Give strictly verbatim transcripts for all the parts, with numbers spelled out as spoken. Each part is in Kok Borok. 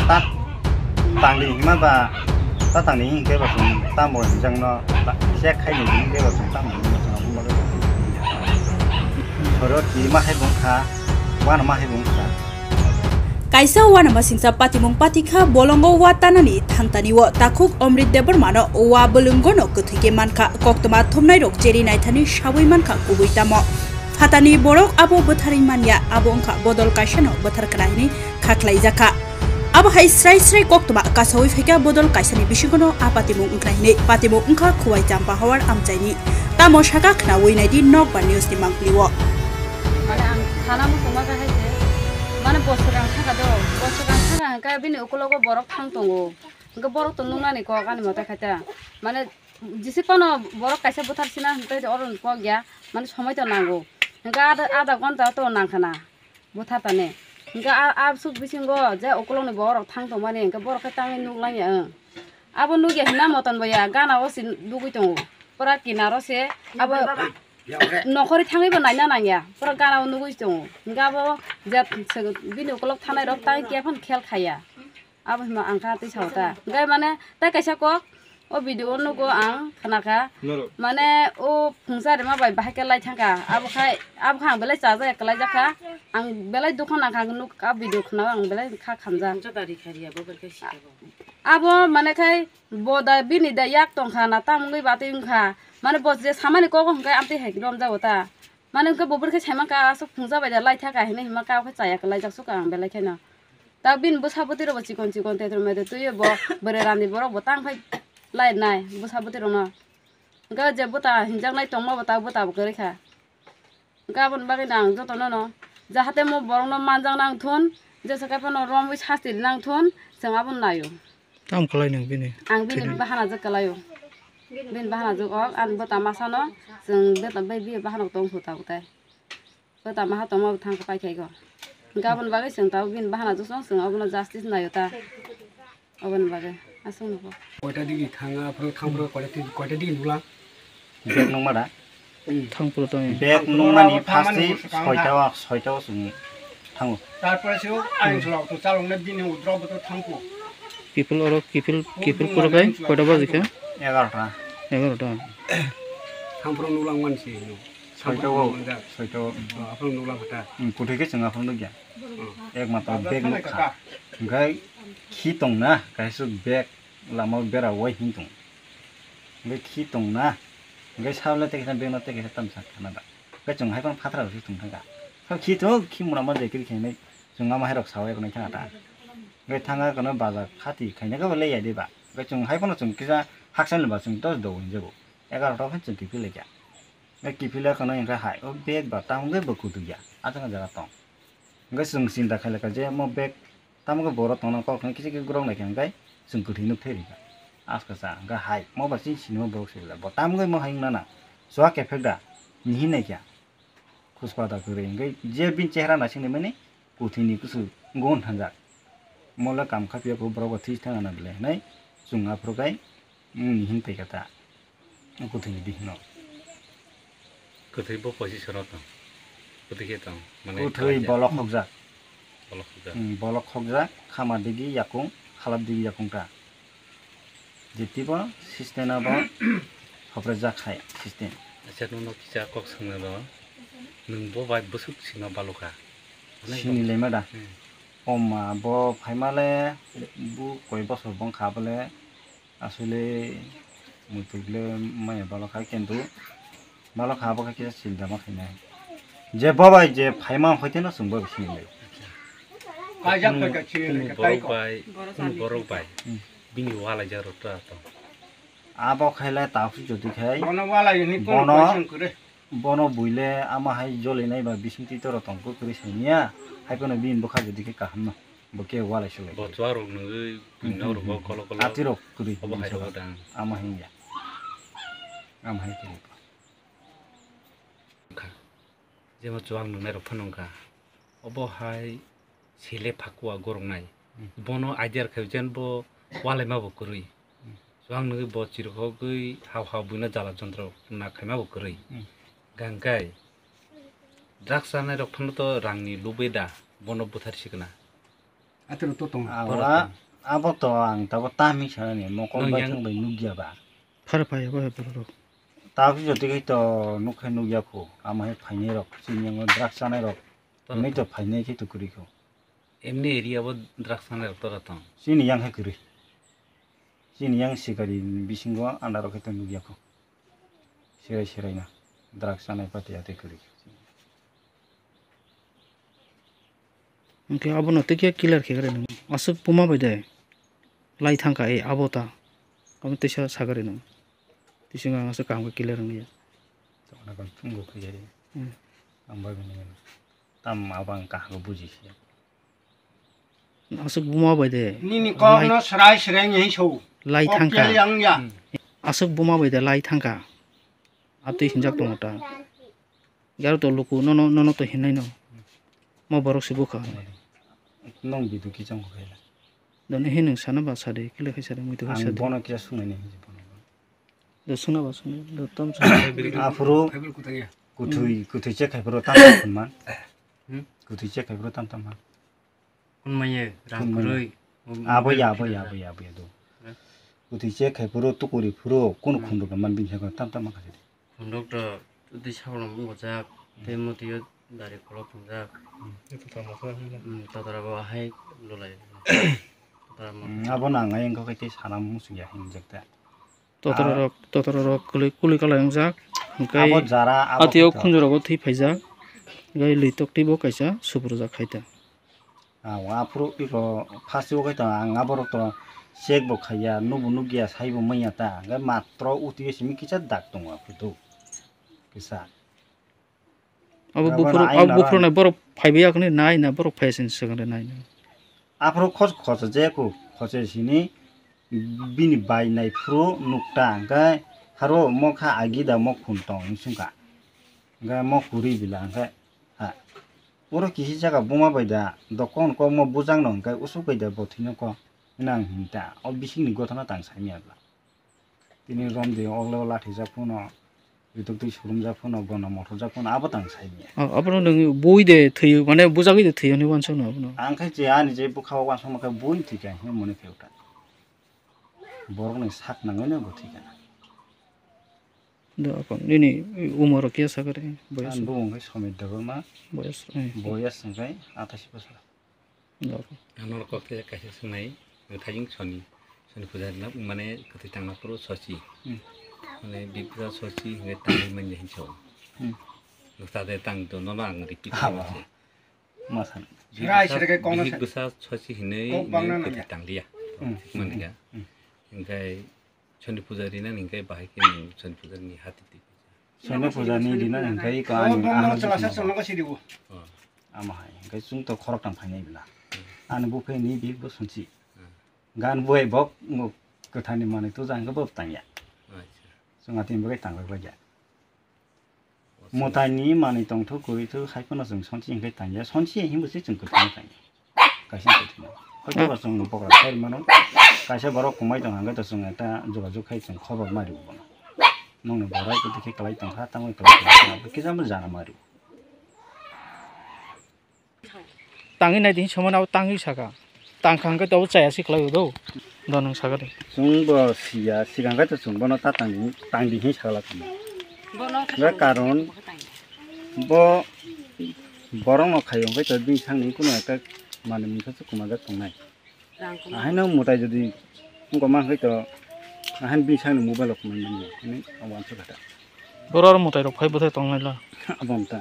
Ta tangdi hima ba, ta tangdi hingke ba chwng tamo hinjakno ta-, check khaini hingke ba chwng tamo hinwi chwng abo bagwi soro kirima hai bung kha, uanama hai bung kha. Kaisa uanama singcha patimung patikha bolongo wa tanani thantani o takhuk Omrit Debbarmano wa bwlwngono kwthwi khe mankha, koktwma thumnairok cheri naithani sawi mankha kubui tamo. Phatani borok abo bwtharwi manya, abo wngkha bodol kaisano bwthar khna hwnwi kha khlaijakha. Abo hai srai srai koktwma kasawi phaikha bodol kaisani bisingono a patimung wngkha hwnwi. Patimung wngkha Khowai Champahawar amchaini. Tamo saka khnawi naidi Nokbar News ni mangpili o. Mane ang thana muchungma khe hai se, mane boswk ang thangkha do, boswk ang thangkha hwnkhe bini ukulogo borok thang tongo, hwnkhe borok to nuknani kok ani mote khaita, mane jisi kono borok kaisa bwthar sina hwnkhe oro ni kok ya, mane somoi to nango, hwnkhe ada, ada gonta to nangkhana bwthar tani, hwnkhe a, a swk bisingo je ukulokni borok thang tongmani hwnkhe borok khe tangwi nuklangya ang. Abo nukya hwnna moton bo ya, gana o se dugui tongo. Pura kinaro se abo nokhori thangwi bo naina nangya. Pura gana o nugui tongo. Hingke abo je bini ukulok thanai rok tai kephano khel khaya. Abo hima ang kha tei sao ta. Hingke mane tai kaisa kok o video o nugo ang khna kha. Mane o phungsa rema bai bahai khe lai thang kha. Abo khai, abo kha ang belai chajakya kwlai jak kha. Ang belai dukha nang kha nuk a video khna ang belai kha khamjak. Abo mane khai bo da bini da yak tong kha na tam wngwi batwi wng kha. Mane bo je samani kok hwn khe amtwi hai romjago ta. Mane hwn khe bo bwrwi khe sai man kha aswk phungsa bai da lai thak kha hinwi hima kha khe chaya kwlai jak suk ang belai kheno. Ta bini bwsa bwtwi rok bo chikon chikon tetromete twiwi bo bwrwi rani borok bo tang phai lai nai bwsa bwtwi rok no. Hwnkhe je bwta hinjaknai tongma bo ta bwta bo kwrwi kha. Hwnkhe aboni bagwi no ang jotono no jahate mo borokno manjak nang thun, jesa khe phano romwi sasti nang thun, chwng abono naio. Tamo khlai nang bini? Ang bini bahana jwk kwlaio. Bini bahana jwk ok, ani bwta masano chwng beta bai biya bahana tong phuta bwtai. Bwta maha tongma bo thang khe pai khai go. Hwnkhe aboni bagwi chwng tabuk bini bahana jwk song, chwng abono justice naio ta. Aboni bagwi aswk nugo. Koita digi thanga, aphuru thangphuru koita digi, koita digi nuklang? Bag nukma da? Thangphuru tong. Bag nukmani first soita o, soita o chwng thango. Tarpore se o ayang solo to chalokna bini udro bo to thangphu. Kifil oro, kifil, kifil kuro kai koita baji kha? Egarota. Egarota. Thangphuru nuklang man se no. Soita o, soita o. Aphuru nuklang kha ta. Hmm, kuthwi khe chwng aphuru nukya. Ek matro bag nukha. Hwnkhe khi tongna, kaisa bag lama o bera wai hwn tong. Hwnkhe khi tongna, hwnkhe sabole tei kaisa bag no tei kaisa tamsa khana da. Hwnkhe chwng hai phano phatar rok se tong thangkha. Khe khi to, khi mura ma jai kiri khainai, chwng ama hai rok sawi rok nai thangkha ta. Hwnkhe thangkha kono bazar khati khaina khe bo le ya de ba. Hwnkhe chwng hai phano chwng kisa haksa ni ba chwng dos do hwn jago. Egarota phano chwng kiphil laikha. Hwnkhe kiphil lai khano hwnkhe hai o bag ba tamo khe bo kutu ya. Achang jaga tong. Hwnkhe chwng chinta khailakha je mo bag tamo khe borok tongna kok hwnkhe kisa khe gorok naikha hwnkhe chwng kwthwi nuk thai rikha. Aska cha hwnkhe hai mo ba chini sinima borok se bo tamo khe mo hai wngna na chuak effect da nihi naikha. Khuspa da kwrwi hwnkhe je bini chehra naising naimani kwthwini kusu gon thanjak. Mo le kam kha phiya kho borok bo thwi thang ana bele hinwi chwng aphuru khai nihi paikha ta. Kwthwini bihikno. Kwthwi bo position o tong. Kwthwi khe tong. Mane kwthwi kalaijak. Bolok khokjak. Bolok khokjak. Hmm, bolok khokjak, khama digi yakung, halap digi yakung ta. Jetibo system abo hoprejak hai system. Acha, nono kisa kok swngna do. Nwng bo bai bwswk sima balukha. Sini lema da. Hmm. Oma bo phaimale bu koi bosor bongkha bole. Asole muituk le maya balok hai kintu balok ha bo khe kisa sinta ma khainai. Je bo bai je phaima hoi teno chwng bo sini lai. Kaijak kunu, koi ka chini kunu lai ka borok tai ko. Bai, kunu borok bai. Hmm. Bini walai jak rok ta to. Abo khailai ta phu jodi khai. Bono walai ni kunu bono koi sing kure. Bono buile ama hai jolinai ba bisingtwi toro tong kwrwi siniya, hai phano bini bwkha jodi khe kaham no, bo khe walai se lai. Bo chuwak rok nungwi buino rok bo kolo kolo. Ati rok kwrwi obo hai rok dang. Ama hinya. Ama hai kwrwi. Kha. Jemo chuwak nungnai rok phano wngkha. Obo hai sele phakua goroknai. Hmm. Bono idea rwkha jen bo walaima bo kwrwi. Hmm. Chuwak nungwi bo chirikhogwi hao hao buino jala jontro na khaima bo kwrwi. Hmm. Gangkai drugs chanai rok phano to rangni lubui da bono buthar sikna. Atwrwng to tongo. Awa, abo to ang tabo tam hinwi sanani, mokol bai thang bai nukya ba. Phar phai abo hai borok. Tabuk jotoi khai to nuk khai nukya kho, amo hai phainai rok, chini yango drugs chanai rok, hinwi to phainai khe to kwrwi kho. Emni area bo drugs chanai rok tora tong. Chini yang hai kwrwi. Chini yang sikari bisingo anda rok khai to nukya kho. Serai serai na drugs chanai pati atwi kwrwi kho. Hwnkhe abono tei khe clear khe gari nung. Aswk buma bai de lai thangkha, e abo ta. Abo teisa sagari nung. Tei swngo ang aswk kaham khe clear wngya. Tongna kok chungo khe gari. Hmm. Ang bai bini tam abo ang kaham khe buji se. Aswk buma bai de. Nini kok no srai srai ngi so. Lai thangkha. Kok khe yang ya. Aswk buma bai de lai thangkha. Atwi hinjak tongo ta. Garo to luku nono, nono to hinai no. Mo borok se bukha. Nong bidu kichang ko khaila. Doni hinung sana ba sade, kile khai sade, muitu khai sade. Bono kisa sunai ni hinji bono. Do suna ba suna, do tom suna. Aphuru kuthwi, kuthwi che khai phuru tam tam man. Hmm? Kuthwi che khai phuru tam tam man. Kun manye, rang kwrwi. Abo ya, abo ya, abo ya, abo ya, do. Eh? Kuthwi che khai phuru, tukuri phuru, kun khunduk man bini sakno tam tam man kha sidi. Khunduk to twi sabolom wngajak, tei motio dari kolok tongjak. Hmm, totora bo ahai lulai. Totora mo. Hmm, abo nang ai wngkha khe tei sana muchung ya hinjak ta. Totororok, totororok kwlwi, kwlwi kwlai wngjak. Hwnkhe abo jara, abo atio khato. Khunjurok bo thwi phaijak. Hwnkhe lwi tok twi bo kaisa subrujak khai ta. Aw, aphuru iko first o khe to ang aborok to check bo khaiya, nubo nukya, saibo manya ta. Hwnkhe matro utio simi kisa dak tongo aphuru to. Kisa. Abo buphuru, abo buphuru nai borok phaibai yakni nai na borok phai sini swkang de nai na. Aphuru khos-, khosa je ku, khosa sini bini bai nai phuru nukta, hwnkhe haro mokha agi da mok khun tong wng sungkha. Hwnkhe mok kwrwi bila hwnkhe ha. Oro kisi jaga buma bai da, dokon kokma bujak no hwnkhe usuk bai da bo thwino ko, hwnwi ang hinta. O bisingni gothana tang saimya bla. Tini romdi ogle o lathijak phano, bitok twi surumjak phano, bono mothorjak phano, abo tang saimya. O, abono nwng bui de thwiyo, mane bujagwi de thwiyo hinwi uansukno abono. Ang khai je ani je bwkha o uansukma khe bui thwikha hinwi mone khe uta. Borokni sak nangwi no bo thwikha na. Do ako nini umor kya sakare boyas? Ang bumung khai Somit Debbarma. Boyas, eh. Boyas hwnkhe athais bosor. Ang norok kok khe kaisa swngnai, mwthai wng soni, soni puja rwna, mane kwthwi tangna phuru sochi. Hmm. Mane bihik bwsa sochi hinwi tangwi manya hinwi sao. Hmm. Noksa de tang do, nono ang repeat khaima se. Ma san. Bihik bwsa, bihik bwsa sochi hinwi kwthwi tangliya. Hmm. Thik mankha. Hmm. Hwnkhe Soni puja rina hingkai bahai khe nwng soni puja ni hati twi. Soni puja ni rina hingkai ko ani ano chwla sa chwla ko sidi bo. Oh. Ama hai hingkai chwng to khorok tang phainai bla. Hmm. Ani buphai ni bihik bo sonsi. Hmm. Gan buai bok ngo kwthani manwi to jang bo tangya. Acha. Chwng atin bo tang bai ya. Mwtaini manwi tongthok kwrwithok hai phano chwng sonsi hwnkhe tangya, sonsi hinbo se chwng kwthwino tangya. Kaisa kwthwino. Hoito ba chwng bokra sai mano, kaisa borok kwmai tong hwnkhe to chwng ekta jogajog khai chwng khobor ma rwo bono. Nongni borai kwthwi khe kwlai tongkha, tamo kwlai tongkha, kisa bo jana ma rwo. Tangwi nai di hinwi samani abo tangwi saka. Tangkha hwnkhe to abo chaya se kwlai o do. Do nwng saka de. Chwng bo siya, sigang khe to chwng bono ta tang di, tang di hinwi sakla tongma. Bono karon bo borok no khaio hwnkhe to bini sakni kuno ekta manwi mungsa se kwmajak tongnai. Rang kwmajak. Ahaino mwtai jodi wngkha ma hwnkhe to ahaino bini sakni mobile rok kwmai manya hinwi abo uansuk kha ta. Borok aro mwtai rok phai bwthai tongnai la. Abo wngkha.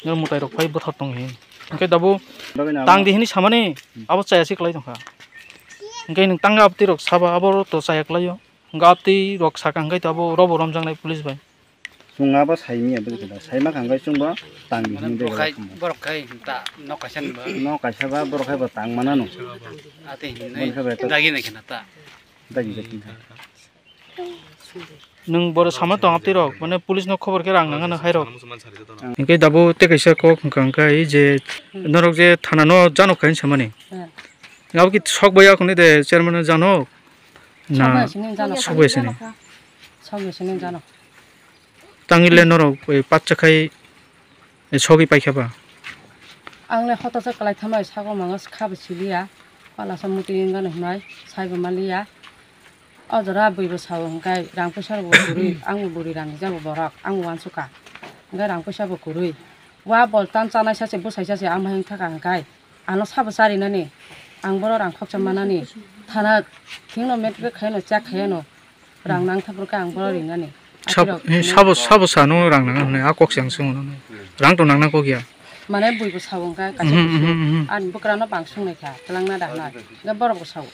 Nang mwtai rok phai bwthar tong hi. Hwnkhe dabo tang di hinwi samani abo chaya se kwlai tongkha. Hwnkhe nwng tang abtwi rok saba abo to chaya kwlaio. Hwnkhe abtwi rok saka hwnkhe to abo robo romjaknai police bai. Chwng abo saimya bwkha da. Saima kha hwnkhe chwngbo tang di hinwi borok khai, borok khai ta nok kaisa ni ba. Nok kaisa ba borok khai bo tang mana no. Ate hinwi dagi nai khena ta. Dagi dagi. Nwng boro sama tong abtwi rok, mane police no khobor khe rang nang ano hai rok. Hwnkhe dabo tei kaisa kok hwnkha hwnkhe je norok je thana no jano khain samani. Hmm. Abo ki sok bai akhuni de chairman no jano? Na sok bai sini jano. Sok bai sini. Sok bai sini jano. Tangile norok, eh, patcha khai, eh, sogwi paikha ba? Ang le hotosa kwlai thamai sago mango kha bo siliya. Pala sa muti wngano hwnwi saibo maliya. O jora bui bo sao hwnkhe rang puisa rok bo kwrwi, ang bo bwrwi rang rijak bo borok, ang bo uansukha. Hwnkhe rang puisa bo kwrwi. Wa bol tan chanai sache bwsai sache ang bahai wngthaka hwnkhe ano sabo charinani. Ang boro rang khoksa manani. Thana thingno metric khaino chak khaino. Rang nang thapro khe ang boro rinani. Sab-, Akhirok he, sabo, sabo sano rang nang hwnwi a kok se ang swngo nono. Rang to nang nang kok ya. Mane bui bo sao hwnkhe kaisa Mhm, bisi. Mhm, mhm. Ani bwkrano bang swngnai kha, twlangna da hwnwi. Hwnkhe borok bo sao.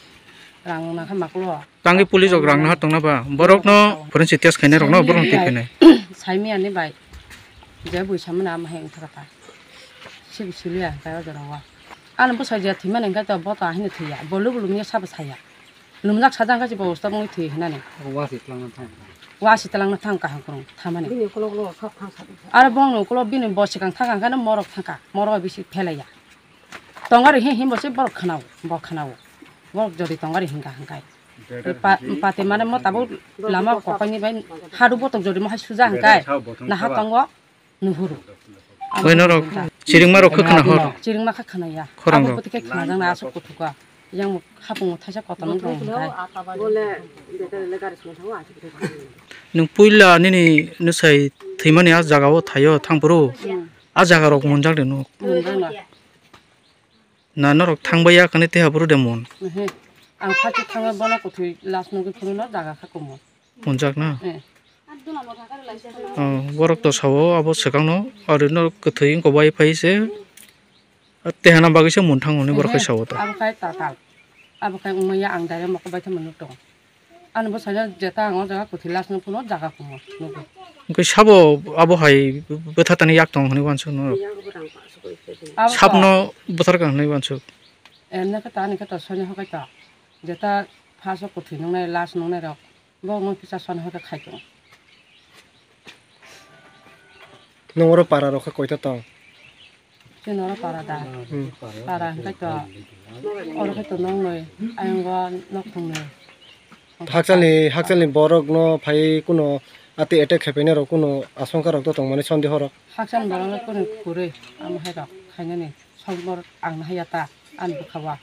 Rang nang kha maklo. Tangwi police rok rang naha tongna ba. Borok no forensic test khainai rok no borok no twi khainai. Saimi ani bai. Je bui samani ama heng thaka ta. Sibi siliya hwnkhe o jora o. Ani bwsai je thwimani hwnkhe to bo to ahini thwiya. Bo lubu lubu sabo saya. Lumjak sajak hwnkhe se bo stop wngwi thwi hinani. Wasi twlangna thang. Wasi twlangna thang kaham kwrwng thamani. Bini ukulok ulo sok thang sa. Aro bongni ukulok bini bo swkang thang kha hwnkhe morok thang kha. Morok bisi phelaiya. Tongari he himbo se borok khwnao, bo khwnao. Borok jodi tongari hingka hingkai. Pa-, pate mane mo tabuk lama kokoni bai hadu botok jodi mo hai suja hingkai. Naha tongo nuhuru. Oi norok chiringma rok khe khwna hor. Chiringma khe khwnaya. Khorang rok. Abo bwtwi khe khwnajak na aswk kuthuka. Yang hapung thaisa kotor nung rong hingkai. Nwng puila nini nwsai thwimani a jaga o thaio thangphuru. Hmm. A jaga rok munjak de nuk. Munjak na. Na norok thangbai ya kani teha buru de mun. Ehe. Ang phachi thangwi bono kuthwi last nugwi phuru no jaga kha kumo. Munjak na. Eh. Oh, borok to sao abo swkang no ari no kuthwi wngko bai phai se. Teha na bagwi se mun thang hwnwi borok khai sao ta. Abo khai tatal. Abo khai wngmaya ang direct mokol bai thangma nuk tongo. Ani bwsai no jeta ang o jaga kuthwi last no phano jaga kumo nugo. Hwnkhe sabo abo hai bwtha tani yak tong hwnwi uansuk no. Abo Sab to no bwthar ka hwnwi uansuk. Emne khe to ani khe to soini hokai to. Jeta first o kuthwi nungnai last nungnai rok bo wngwi kisa soini hokai khai tongo. Nwng oro para rok khe koita tong? Chini oro para da. Hmm. Para hwnkhe to, oro khe to noknwi, ayang o nok thumnwi. Hakchalni, hakchalni borok no phai kuno ati attack khaiphainai rok kuno asongkha rok to tongmani sondeho rok? Hakchalni borok no kuno kwrwi, amo hai rok khainani sombor ang no haiya ta, ani bwkha o.